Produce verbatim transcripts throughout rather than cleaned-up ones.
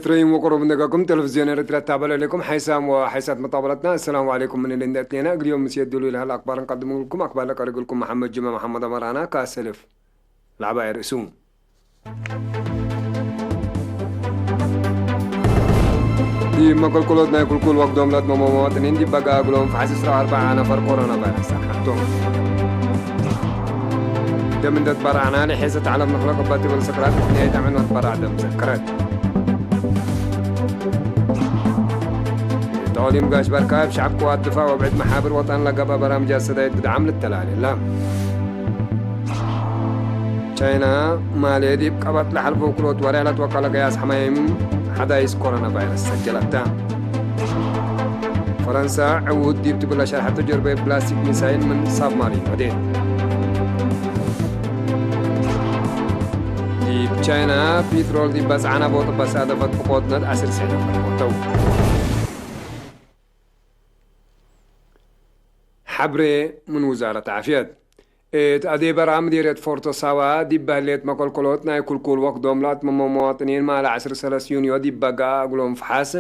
ትረይም ወቅሩብ እንደገኩም ቴሌቪዝዮን ኤረትርያ ታበለ ለኩም ሓይሳም ወሓይሳት መጣበለትና። አሰላሙ ዓለይኩም ምን እሊ እንዴ እትሌና እግል ዮም ምስየት ዱሉ ኢለሀል አክባር እንቀድሙ እግልኩም። አክባር ለቀርእ እግልኩም መሐመድ ጅመ መሐመድ አመራና ካሰልፍ ለዐባይ ርእሱ። ዲብ መከልከሎት ናይ ክልኩል ወቅዶም ለአትመሞ መዋጥኒን ዲብ በጋ እግሎም ፈሐስ ዕስራ ወአርበዕ ነፈር ኮሮና ቫይረስ ጸንሐቶም። ደም እንዴ ትበራዕና ለሔሰት ዐለም ንክለቅ እበ ትብል ስቅራት ምክንያት አምን መትበራዕ ደም ዘከረት። ተዕሊም ጋሽ በርካ እብ ሸዐብ ቅዋት ድፋዕ ወብዕድ መሓብር ወጠን ለገብአ በራምጃት ሰዳይት ብድዓም ልተላሌ እላ። ቻይና ማሌ ዲብ ቀበጥ ለሐልፈው ክልኦት ወሬሕ ለትወቀለ ገያስ ሐማይም ሐዳይስ ኮሮና ቫይረስ ሰጀለተ። ፈረንሳ ዕዉት ዲብ ትብል ለሸርሐቱ ጀርበ ፕላስቲክ ሚሳይል ምን ሳብማሪን ወዴት። ዲብ ቻይና ፒትሮል ዲብ በጽዓና ቦጥ በሳደፈት ብቆትነት አስር ሴ ነፈር ሞተው። ሐብሬ ምን ውዛረት ዓፍየት። እት አዴበራ ምዲርየት ፎርቶ ሳዋ ዲብ በህሌት መከልከሎት ናይ ክልኩል ወክዶም ለአትመመው መዋጥኒን ማለ ዐስር ሰለስ ዩንዮ ዲብ በገአ እግሎም ፈሓስ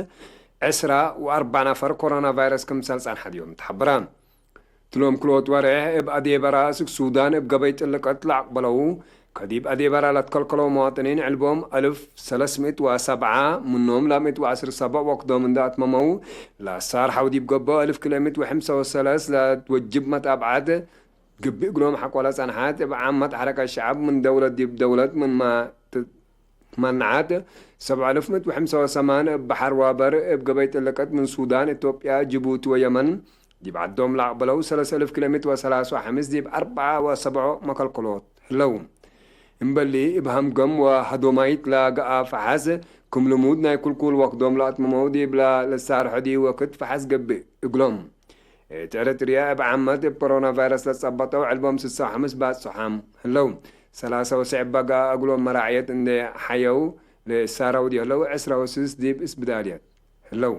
ዕስራ ወአርበዕ ነፈር ኮሮና ቫይረስ ክምሰል ጸንሐ ዮም ተሐብረ። ትሎም ክልኦት ወሬሕ እብ አዴበራ እስክ ሱዳን እብ ገበይ ጥልቀት ለአቅበለው ከዲብ አዴበራ ለትከልከለው መዋጥኒን ዕልቦም አልፍ ሰለስ ምእት ወሰብዓ፣ ምኖም ለምእት ወዐስር ሰብዕ ወክዶም እንደ አትመመው ለአሳርሐው ዲብ ገብኦ አልፍ ክልኤ ምእት ወሐምሳ ወሰለስ ለትወጅብ መጣብዓት ግብእ እግሎም ሐቆለ ጸንሐት። እብ ዓመት ሐረከት ሸዐብ ምን ደውለት ዲብ ደውለት ምንመ ት-፣ መነዐት። ሰብዕ አልፍ ምእት ወሐምሳ ወሰማን እብ በሐር ዋበር እብ ገበይ ጥልቀት ምን ሱዳን፣ ኢትዮጵያ፣ ጅቡቲ ወየመን ዲብ ዐዶም ለአቅበለው ሰለስ አልፍ ክልኤ ምእት ወሰላስ ወሐምስ ዲብ አርበዓ ወሰብዖ መከልከሎት ህለው። እምበሊ እብ ሀምገም ወሀዶማይት ለገአ ፈሐስ ክም ልሙድ ናይ ክልኩል ወክዶም ለአትመመው ዲብ ለልሳርሖ ዲ ወክድ ፈሐስ ገብእ እግሎም። እት ኤረትርያ እብ ዓመት እብ ኮሮና ቫይረስ ለጸበጠው ዕልቦም ስሳ ወሐምስ ባጽሖም ህለው። ሰላሳ ወሰዕ በገአ እግሎም መራዕየት እንዴ ሐየው ለሳረው ዲ ህለው፣ ዕስራ ወስስ ዲብ እስብዳልየት ህለው።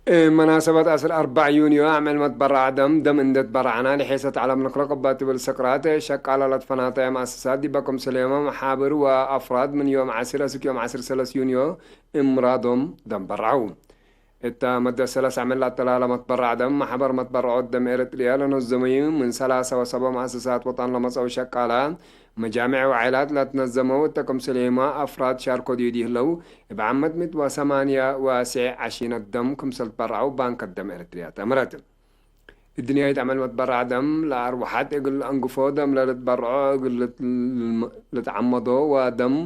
እብ መናሰበት ዐስር አርበዕ ዩንዮ አምዕል መትበረዕ ደም፣ ደም እንዴ ትበረዕና ለሔሰት ዐለም ንክለቅ እባ ትብል ስቅራት ሸቃለ ለትፈናተየ መአሰሳት ዲበ ክምሰልየመ መሓብር ወአፍራድ ምን ዮም ዐስር እስክ ዮም ዐስር ሰለስ ዩንዮ እምራዶም ደም በረዐው። እተ መደት ሰለስ አምዕል ለአተላለ መትበረዕ ደም፣ መሕበር መትበረዖት ደም ኤረትርያ ለነዘመዩ ምን ሰላሰ ወሰብዕ መአሰሳት ወጠን ለመጽአው ሸቃለ፣ መጃምዕ ወዓይላት ለትነዘመው እተ ክምሰልየመ አፍራድ ሻርኮ ዲዲ ህለው፣ እብ ዓመት ምእት ወሰማንያ ወሰዕ ዐሺነት ደም ክምሰል ትበረዐው ባንከ ደም ኤረትርያ ተአምረት። እድንያይት አምዕል መትበረዕ ደም ለአርወሐት እግል ለአንግፎ፣ ደም ለልትበረዖ እግል ልት-፣ ልትዐመዶ ወደም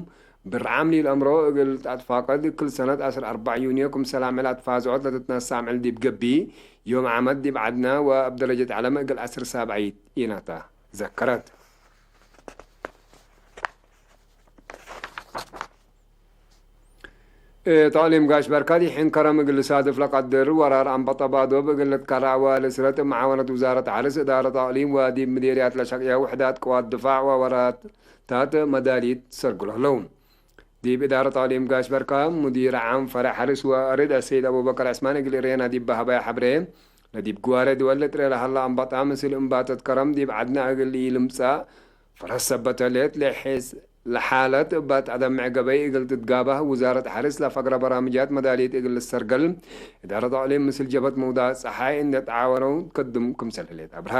ብርዓም ሊልአምሮ እግል ተአትፋቀድ፣ ክል ሰነት ዐስር አርበዕ ዩንዮ ክምሰል አምዕል አትፋዝዖት ለትትነሰእ አምዕል ዲብ ገብእ፣ ዮም ዓመት ዲብ ዐድነ ወእብ ደረጀት ዐለም እግል ዐስር ሳብዐይት ኢነተ ዘከረት። ተዕሊም ጋሽ በርካድ ይሕን ከረም እግል ልሳድፍ ለቀድር፣ ወራር አንበጠ ባዶብ እግል ልትከረዕ ወልስረት፣ መዓወነት ውዛረት ሐርስ፣ እዳረት ተዕሊም ወዲብ ምዴርያት ለሸቅየ ውሕዳት ቅዋት ድፋዕ ወወራታት መዳሊት ሰርግሎ ህለው። ዲብ እዳረት ተዕሊም ጋሽ በርካ፣ ሙዲር ዓም ፈረዕ ሐርስ ወርድ አሰይድ አቡበከር ዕስማን እግል እሬና ዲብ በሀበያ ሐብሬ፣ ለዲብ ግዋሬ ድወል ልጥሬ ለሀላ አንበጣ ምስል እምባተት ከረም ዲብ ዐድነ እግል ኢልምጸእ፣ ፈረስ ሰበት ሌት ለሐስ-፣ ለሓለት እባ ተአደምዕ ገበይ እግል ትትጋባህ፣ ውዛረት ሐርስ ለፈግረ በራምጃት መዳሊት እግል ልሰርገል፣ እዳረት ተዕሊም ምስል ጀብሀት መውዳዕ ጸሓይ እንዴ ተዓወነው ትከድም ክምሰል ህሌት አብርሃ።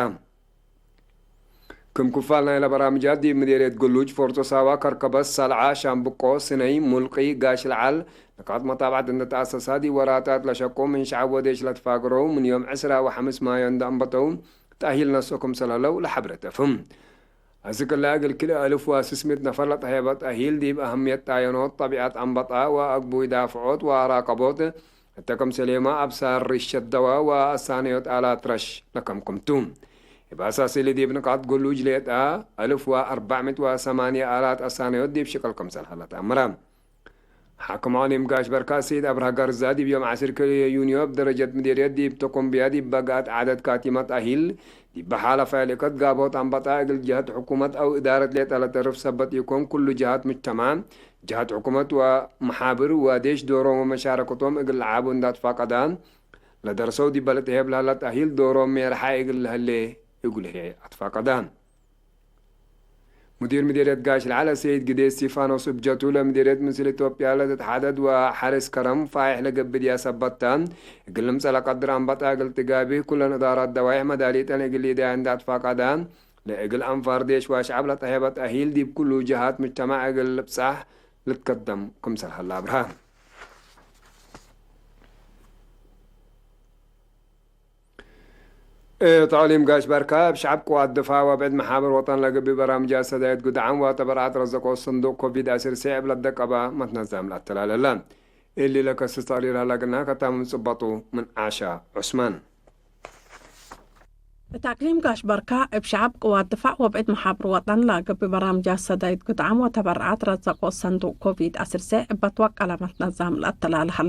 ክም ክፋል ናይለ በራምጃት ዲብ ምዴርየት ግሉጅ፣ ፎርቶ ሳዋ፣ ከርከበት፣ ሰልዓ፣ ሻምብቆ፣ ስነይ፣ ሙልቂ፣ ጋሽ ለዓል ንቃጥ መጣብዐት እንዴ ተአሰሳ፣ ዲብ ወራታት ለሸቁ ምን ሸዐብ ወዴሽ ለትፋግረው ምን ዮም ዕስራ ወሐምስ ማዮ እንዴ አንበተው ተአሂል ነስኦ ክምሰል ህለው ለሐብሬ ተፍህም። አስክ እለ እግል ክልኤ አልፍ ወስስ ምእት ነፈር ለተሀየበ ተአሂል፣ ዲብ አህምየት ጣየኖት፣ ጠቢዐት አንበጣ ወአግቡይ ዳፍዖት ወአራቀቦት፣ እተ ክምሰሌመ አብሳር ሪሸት ደወ ወአሳነዮት አላት ረሽ ለከምክም ቱ። እብ አሳስ እሊ ዲብ ንቃጥ ግሉጅ ሌጠ አልፍ ወአርበዕ ምእት ወሰማንየ አላት አሳነዮት ዲብ ሽቅል ክምሰል ሀለ ተአምረ። ሓክም አቅሊም ጋሽ በርካ ሰይድ አብርሃ ጋርዛ፣ ዲብ ዮም ዐስር ክልኤ ዩንዮ እብ ደረጀት ምዴርየት ዲብ ተኮምብያ ዲብ በግአት ዓደት ካቲመት አሂል፣ ዲብ በሓለፈ ልእከት ጋብሆት አንበጣ እግል ጀሀት ሕኩመት አው እዳረት ሌጠ ለተርፍ ሰበት ኢኮን፣ ኩሉ ጀሀት ምጅተማዕ፣ ጀሀት ሕኩመት ወመሓብር ወዴሽ ዶሮም ወመሻረከቶም እግል ለዓቡ እንዳ አትፋቀዳ፣ ለደርሰው ዲበ ልትሄብ ለህለት አሂል ዶሮም ሜርሓ እግል ለህሌ እግል ህዬ አትፋቀዳ። ሙዲር ምዴርየት ጋሽ ለዐለ ሰይድ ግዴ እስቲፋኖስ እብ ጀቱ፣ ለምዴርየት ምስል ኢትዮጵያ ለትትሓደድ ወሐርስ ከረም ፋይሕ ለገብእ ዲያ ሰበት ተ፣ እግል ልምጸእ ለቀድር አንበጣ እግል ትጋብህ፣ ኩለን እዳራት ደዋይሕ መዳሊጠን እግል ሊደያ እንደ አትፋቀዳ፣ ለእግል አንፋር ዴሽ ወሸዐብ ለተሄበት አሂል ዲብ ኩሉ ጀሃት ምጅተማዕ እግል ልብጻሕ ልትከደም ክምሰል ሀለ አብርሃ። እት አቅሊም ጋሽ በርካ፣ እብ ሸዐብ ቅዋት ድፋዕ ወብዕድ መሓብር ወጠን ለገብእ በራምጃት ሰዳየት ግድዓም ወተበርዓት ረዘቆ ሰንዱቅ ኮቪድ ዐስር ሴዕ እብ ለደቀበ መትነዛም ለአተላልሀ። እሊ ለከስስ ተቅሪር ሀለ፣ ግና ከታምም ጽበጡ ምን ዓሻ ዑስማን። እት አቅሊም ጋሽ በርካ፣ እብ ሸዐብ ቅዋት ድፋዕ ወብዕድ መሓብር ወጠን ለገብእ በራምጃት ሰዳየት ግድዓም ወተበርዓት ረዘቆ ሰንዱቅ ኮቪድ ዐስር ሴዕ እበ ትወቀለ መትነዛም ለአተላልሀ።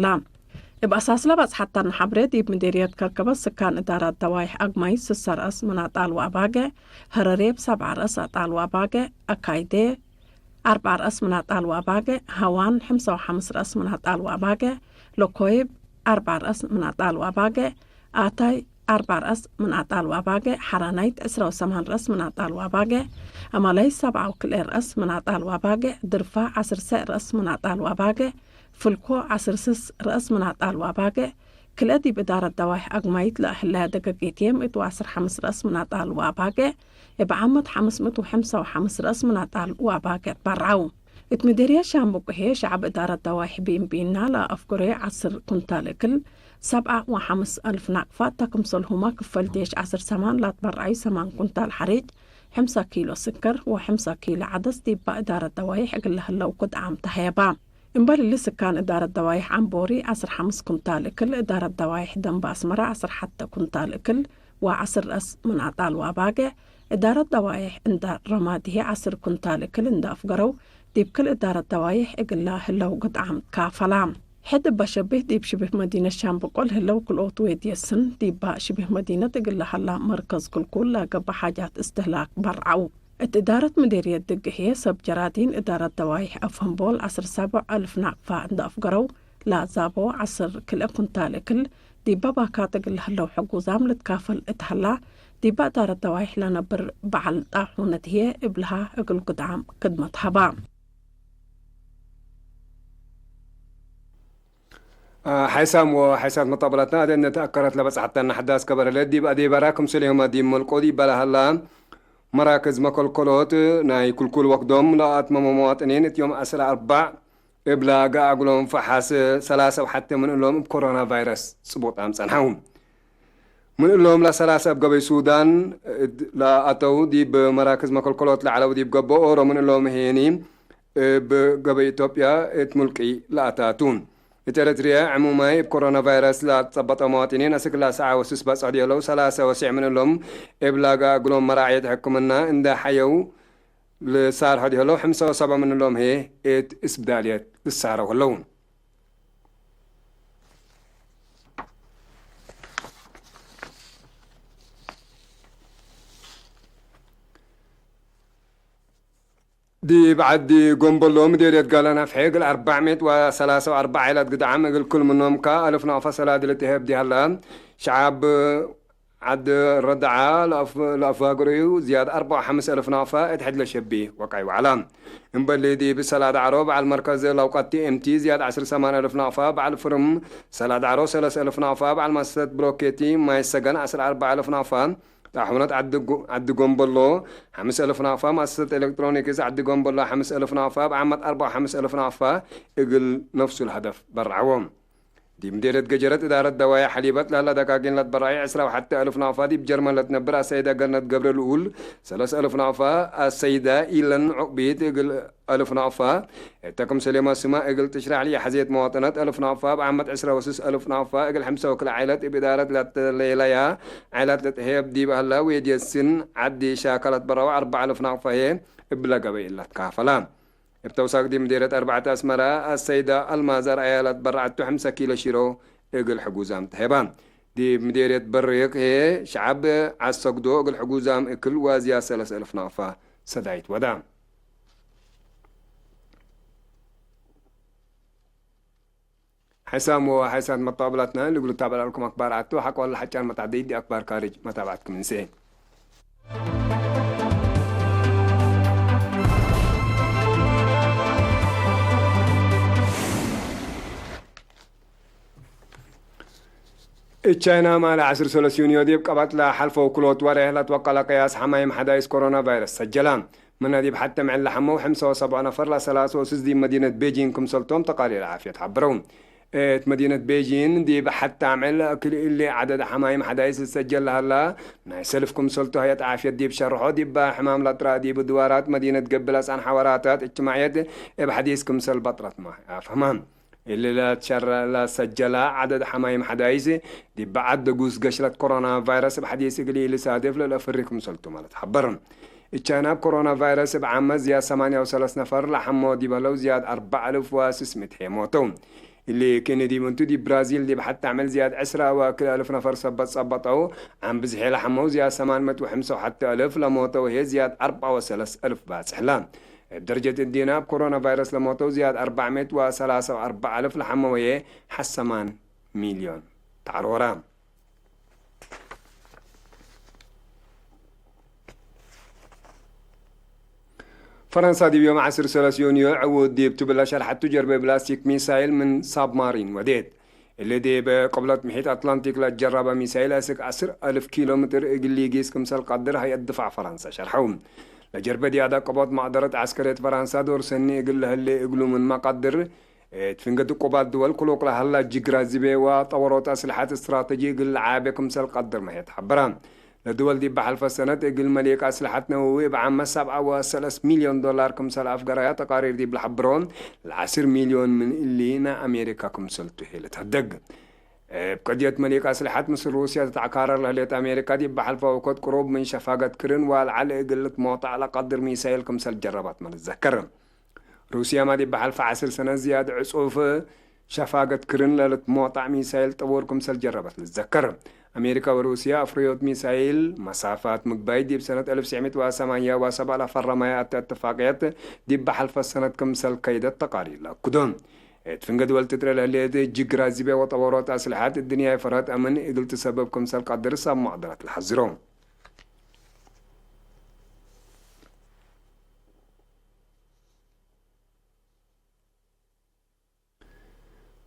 እብ አሳስ ለበጽሐተነ ሐብሬ፣ ዲብ ምዴርየት ከርከበት ስካን እዳረት ደዋይሕ አግማይት ስሰ ረአስ ምን አጣል ወአባጌዕ፣ ሀረሬ እብ ሰብዐ ረአስ አጣል ወአባጌዕ፣ አካይዴ አርበዕ ረአስ ምን አጣል ወአባጌዕ፣ ሐዋን ሕምሳ ወሐምስ ረአስ ምን አጣል ወአባጌዕ፣ ለኮይብ አርበዕ ረአስ ምን አጣል ወአባጌዕ፣ አታይ አርበዕ ረአስ ምን አጣል ወአባጌዕ፣ ሐራናይት ዕስራ ወሰማን ረአስ ምን አጣል ወአባጌዕ፣ አማላይት ሰብዓ ወክልኤ ረአስ ምን አጣል ወአባጌዕ፣ ድርፋ ዐስር ሴዕ ረአስ ምን አጣል ወአባጌዕ፣ ፍልኮ ዐስር ስስ ረአስ ምን አጣል ወአባጌዕ፣ ክልኤ ዲብ እዳረት ደዋይሕ አግማይት ለአህለየ ደገጌትዬም እቱ ዐስር ሐምስ ረአስ ምን አጣል ወአባጌዕ፣ እብ ዓመት ሐምስ ምእት ወሐምሳ ወሐምስ ረአስ ምን አጣል ወአባጌዕ ትበርዐው። እት ምዴርየት ሻምበቆ ህዬ፣ ሸዐብ እዳረት ደዋይሕ ቢን ቢና ለአፍገረዩ ዐስር ኩንታል እክል፣ ሰብዓ ወሐምስ አልፍ ናቅፋ፣ እተ ክምሰልሁመ ክፈል ዴሽ ዐስር ሰማን ለአትበርዐዩ ሰማን ኩንታል ሐሬጭ፣ ሕምሳ ኪሎ ስከር ወሕምሳ ኪሎ ዐደስ ዲባ እዳረት ደዋይሕ እግል ለህለው ግድዓም ተሀየባ። እምበል እሊ፣ ስካን እዳረት ደዋይሕ አምቦሪ ዐስር ሐምስ ኩንታል እክል፣ እዳረት ደዋይሕ ደንበ አስመረ ዐስር ሐተ ኩንታል እክል ወዐስር ረአስ ምን አጣል ወአባጌዕ፣ እዳረት ደዋይሕ እንዳ ረማድ ህዬ ዐስር ኩንታል እክል እንዳ አፍገረው፣ ዲብ ክል እዳረት ደዋይሕ እግላ ህለው ግድዓም ትካፈላ። ሕድ እበ ሸቢህ ዲብ ሽብህ መዲነት ሻምበቆ ለህለው ክልኦት ዌድየ ስን፣ ዲባ ሽብህ መዲነት እግል ለሀላ መርከዝ ክልኩል ለገብእ ሓጃት እስትህላክ በርዐው። እት እዳረት ምዴርየት ድግ ህዬ፣ ሰብ ጀራዲን እዳረት ደዋይሕ አፍሀምቦል ዐስር ሰብዕ አልፍ ናቅፋ እንደ አፍገረው፣ ለአዛቦ ዐስር ክልኤ ኩንታል እክል፣ ዲበ ባካት እግል ለህለው ሕጉዛም ልትካፈል እት ሀላ፣ ዲበ እዳረት ደዋይሕ ለነብር በዐል ጣሑነት ህዬ እብልሃ እግል ግድዓም ክድመት ሀባ። ሓይሳም ወሓይሳት መጣበላትና አደነ ተአከረት ለበጽሐተነ አሕዳስ ከበረ ለዲብ አዴበራ ክምሰልሁመ ዲብ መልቆ ዲበ ለሀላ መራክዝ መከልከሎት ናይ ክልኩል ወክዶም ለአትመመ መዋጥኒን እት ዮም ዐስር አርባዕ እብ ለአገአ እግሎም ፈሓስ ሰላሰ ወሐቴ ምን እሎም እብ ኮሮና ቫይረስ ጽቡጣም ጸንሐው። ምን እሎም ለሰላሰ እብ ገበይ ሱዳን ለአተው ዲብ መራክዝ መከልከሎት ለዐለው ዲብ ገብኦ ኦሮ ምን እሎም ሄኒ እብ ገበይ ኢትዮጵያ እት ሙልቂ ለአታቱ። እት ኤረትርየ ዕሙማይ እብ ኮሮና ቫይረስ ለአትጸበጠው መዋጥኒን አስክ ለሰዓ ወስስ በጽሕ ዲህለው ሰላሰ ወሴዕ ምን እሎም እብ ለአገአ እግሎም መራዕየት ሕክምና እንደ ሐየው ልሳርሖ ዲህለው፣ ሕምሰ ወሰብዕ ምን እሎም ህዬ እት እስብዳልየት ልሳረው ህለው። ዲብ ዐዲ ጎምበሎ ምዴርየት ጋለን አፍዔ እግል አርበዕ ምእት ወሰላሰ ወአርበዕ ዐይላት ግድዓም እግል ክል ምኖም ከአልፍ ናቅፋ ሰላዲ ልትሀብ ዲሀላ፣ ሸዓብ ዐድ ረድዓ ለአፍ-፣ ለአፋግረዩ ዝያድ አርበዕ ወሐምስ አልፍ ናቅፋ እት ሕድ ለሸቢ ወቃይ ወዐላ። እምበሊ ዲብ ሰላድ ዐሮ በዐል መርከዝ ለውቀት ቲ ኤም ቲ ዝያድ ዐስር ሰማን አልፍ ናቅፋ፣ በዐል ፍርም ሰላድ ዐሮ ሰለስ አልፍ ናቅፋ፣ በዐል ማሰሰት ብሎኬቲ ማይ ሰገን ዐስር አርበዕ አልፍ ናቅፋ፣ ጣሑነት ዐዲ ጎ-፣ ዐዲ ጎምበሎ ሐምስ አልፍ ናቅፋ፣ ማሰሰት ኤሌክትሮኒክስ ዐዲ ጎምበሎ ሐምስ አልፍ ናቅፋ፣ በዓመት አርበዕ ወሐምስ አልፍ ናቅፋ እግል ነፍሱ ለሀደፍ በርዐዎ። ዲብ ምዴርየት ገጀረት እዳረት ደዋይሕ ሐሊበት ለህለ ደጋጊን ለትበረዐ ዐስራ ወሐቴ አልፍ ናቅፋ፣ ዲብ ጀርመን ለትነብር አሰይደ ገነት ገብረልኡል ሰለስ አልፍ ናቅፋ፣ አሰይደ ኢለን ዑቅቢት እግል አልፍ ናቅፋ፣ እተ ክምሰሌመ ስመ እግል ትሽረሕ ለኢሐዜት መዋጥነት አልፍ ናቅፋ፣ በዓመት ዐስራ ወስስ አልፍ ናቅፋ እግል ሕምሰ ወክልኤ ዐይለት እብ እዳረት ለተሌለያ ዐይላት ለትሄብ ዲብ ሀላ ዌድየት ስን ዐዲ ሻከ ለትበረዐ አርበዕ አልፍ ናቅፋ ህዬ እብለ ገበይ እለ ትካፈላ። እብ ተውሳክ ዲብ ምዴርየት አርበዕተ አስመረ አሰይደ አልማዝ አርአያ ለትበረዐቱ ሐምሰ ኪሎ ሽሮ እግል ሕጉዛም ተሄባ። ዲብ ምዴርየት በሪቅ ህዬ ሸዐብ ዐሰግዶ እግል ሕጉዛም እክል ዋዝያ ሰለስ እልፍ ናቅፋ ሰዳይት ወዳ። ሕሳም ወሐይሳት መጣብላትና ልግሉ ታበላልኩም አክባር አቶ ሐቆ ለሐጫን መታደይ ዲ አክባር ካርጅ መታብዓትኩም እንሴ። እቻይና ማለ ዐስር ሰለስ ዩንዮ ዲብ ቀባጥ ለሐልፈው ክሎት ወሬሕ ለትወቀለ ቅያስ ሐማይም ሐዳይስ ኮሮና ቫይረስ ሰጀላ። ምነ ዲብ ሐቴ ምዕል ለሐመው ሐምሳ ወሰብዓ ነፈር ለሰላሳ ወስስ ዲብ መዲነት ቤጂን ክምሰልቶም ተቃሪር ዓፍየት ሐብረው። እት መዲነት ቤጂን ዲብ ሐቴ ምዕል ክልኤ እሊ ዐደድ ሐማይም ሐዳይስ ልሰጀል ለሀላ ናይ ሰልፍ ክምሰልቱ ሀያት ዓፍየት ዲብ ሸርሖ፣ ዲባ ሕማም ለጥረአ ዲብ ድዋራት መዲነት ገብእ ለጸንሐ ወራታት እጅትማዕየት እብ ሐዲስ ክምሰል በጥረት ማይ አፍህማ። እሊ ለትሸረ-፣ ለሰጀላ ዐደድ ሐማይም ሐዳይስ፣ ዲብ ዐድ ደጉስ ገሽለት ኮሮና ቫይረስ እብ ሐዲስ እግል ኢልሳድፍ ለለአፍሪ ክምሰልቱ ማለት ሐበር። እቻይና እብ ኮሮና ቫይረስ እብ ዓመት ዝያድ ሰማንያ ወሰለስ ነፈር ለሐሞ ዲብ ህለው ዝያድ አርበዕ አልፍ ወስስ ምእት ህዬ ሞተው። እሊ ክእኒ ዲብ እንቱ ዲብ ብራዚል ዲብ ሐቴ ዓመት ዝያድ ዕስራ ወክልኤ አልፍ ነፈር ሰበት ጸበጠው። ዓም ብዝሔ ለሐመው ዝያድ ሰማን ምእት ወሐምሳ ወሐቴ አልፍ ለሞተው ህዬ ዝያድ አርበዕ ወሰለስ አልፍ ባጽሕ ላ። እብ ደረጀት እዲነ፣ እብ ኮሮና ቫይረስ ለሞተው ዝያድ አርበዕ ምእት ወሰላሳ ወአርበዕ አልፍ ለሐመው ህዬ ሐሰማን ሚልዮን ተዐርወራ። ፈረንሳ ዲብ ዮም ዐስር ሰለስ ዮንዮ ዕዉት ዲብ ትብል ለሸርሐቱ ጀርበ ብላስቲክ ሚሳይል ምን ሳብማሪን ወዴት። እሊ ዲብ ቅብለት ምሒጥ አትላንቲክ ለጀረበ ሚሳይል አስክ ዐስር አልፍ ኪሎ ሜትር እግል ሊጊስ ክምሰል ቀድር ሀይአት ድፋዕ ፈረንሳ ሸርሐው። ለጀርበ ዲያዳ ቅቦት መቅደረት ዐስከርየት ፈረንሳ ዶር ሰኒ እግል ለህሌ እግሉ ምንመ ቀድር፣ እት ፍንገት ዕቁባት ድወል ክሉቅ ለሀላ ጅግራ ዝቤ ወጠወሮት አስልሐት እስትራተጂ እግል ለዓቤ ክምሰል ቀድር መህየት ሐበረ። ለድወል ዲብ ሐልፈ ሰነት እግል መሌክ አስልሐት ነወዊ እብ ዓመት ሰብዓ ወሰለስ ሚልዮን ዶላር ክምሰል አፍገራያ ተቃሪር ዲብ ለሐብሮ፣ ለዐስር ሚልዮን ምን እሊ ናይ አሜሪካ ክምሰልቱ ህዬ ልትሀደግ። እብ ቅድየት መሌክ አስልሐት ምስል ሩስያ ትትዐካረር ለህሌት አሜሪካ ዲብ ሐልፈ ወኮት ቅሩብ ምን ሸፋገት ክርን ወአልዓል እግል ልትሞጣዕ ለቀድር ሚሳይል ክምሰል ጀረባት መ ልትዘከር። ሩስያመ ዲብ ሐልፈ ዐስር ሰነት ዝያድ ዕጹፍ ሸፋገት ክርን ለልትሞጣዕ ሚሳይል ጥቡር ክምሰል ጀረበት ልትዘከር። አሜሪካ ወሩስያ አፍረዮት ሚሳይል መሳፋት ምግባይ ዲብ ሰነት አልፍ ወትሰዕ ምእት ወሰማንያ ወሰብዓ ለፈረመየ አተ እትፋቅየት ዲብ ሐልፈ ሰነት ክምሰል ከይደት ተቃሪር ለአክዶ። እት ፍንገ ድወል ትጥረ ለህሌት ጅግራ ዝቤ ወጠወሮት አስልሐት እድንያይ ፈርሀት አምን እግል ትሰብብ ክምሰል ቀድር ሰብ መቅደረት ለሐዝሮ።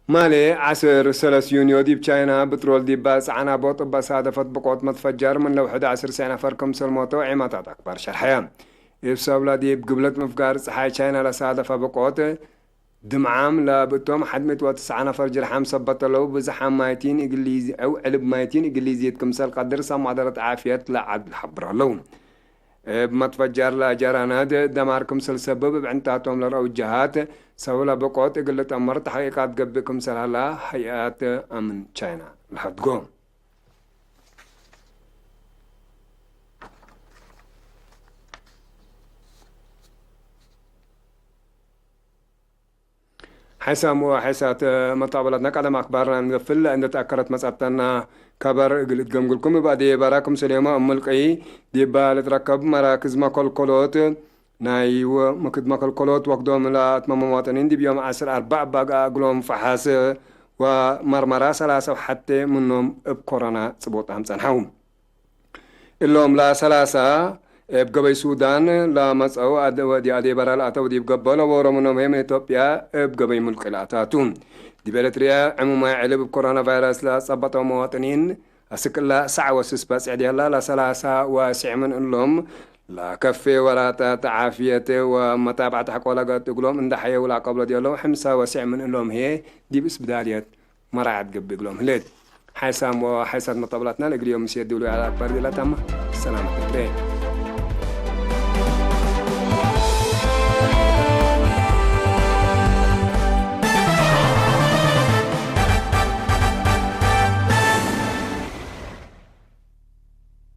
ማሌ ዐስር ሰለስ ዩንዮ ዲብ ቻይና ብትሮል ዲብ ባጽዓን አቦ ጥበ ሳደፈት ብቆት መትፈጃር ምን ለውሕድ ዐስር ሰዕ ነፈር ክምሰል ሞተው ዔማታት አክባር ሸርሐየ። እብ ሰብለ ዲብ ግብለት ምፍጋር ጸሓይ ቻይና ለሳደፈ ብቆት ድምዓም ለብእቶም ሐድ ምእት ወትስዓ ነፈር ጅርሓም ሰበት ለው ብዝሓም ማይቲን እግሊዝ-፣ ዕው ዕልብ ማይቲን እግሊዝየት ክምሰል ቀድር ሰብ መቅደረት ዓፍየት ለዐድ ለሐብር ለው። እብ መትፈጃር ለጀራናድ ደማር ክምሰል ሰብብ እብ ዕንታቶም ለረአው ጀሃት ሰብለ ብቆት እግል ልጠመር ተሕቂቃት ገብእ ክምሰል ሀላ ሀይአት አምን ቻይና ለሐድጎ። ሐይሳም ወሐይሳት መጣበላትና ቀደም አክባርና እንገፍል እንዴ ተአከረት መጻተና ከበር እግል እትገምግልኩም እብ አዴ በራ ክምሰሌመ እምልቀይ ዲባ ልትረከብ መራክዝ መከልከሎት ናይ ወ-፣ መክድ መከልከሎት ወክዶም ለአትመ መዋጠኒን ዲብ ዮም ዐስር አርበዕ ባግአ እግሎም ፈሐስ ወመርመራ ሰላሳ ወሐቴ ምኖም እብ ኮሮና ጽቡጣም ጸንሐው። እሎም ለሰላሳ እብ ገበይ ሱዳን ለመጽአው አድ-፣ ወዲ አዴ በራ ለአተው ዲብ ገቦ ለቦሮ ምኖም ህዬ ምን ኢትዮጵያ እብ ገበይ ሙልቂ ለአታቱ። ዲብ ኤረትርያ ዕሙማይ ዕልብ እብ ኮሮና ቫይረስ ለጸበጠው መዋጥኒን አስክ እላ ሳዕ ወስስ በጽሕ ዲህላ ለሰላሳ ዋስዕ ምን እሎም ለከፌ ወራታት ዓፍየት ወመታብዐት ሐቆ ለገጥ እግሎም እንደ ሐየው ለአቀብሎ ዲህለው ሕምሳ ወስዕ ምን እሎም ህዬ ዲብ እስብዳልየት መራዐት ገብእ እግሎም ህሌት። ሓይሳም ወሓይሳት መጠብላትና ለእግል ዮም ምስየት ድብሉ ያለ አክባር ዲላ ታማ። ሰላም ትትሬ።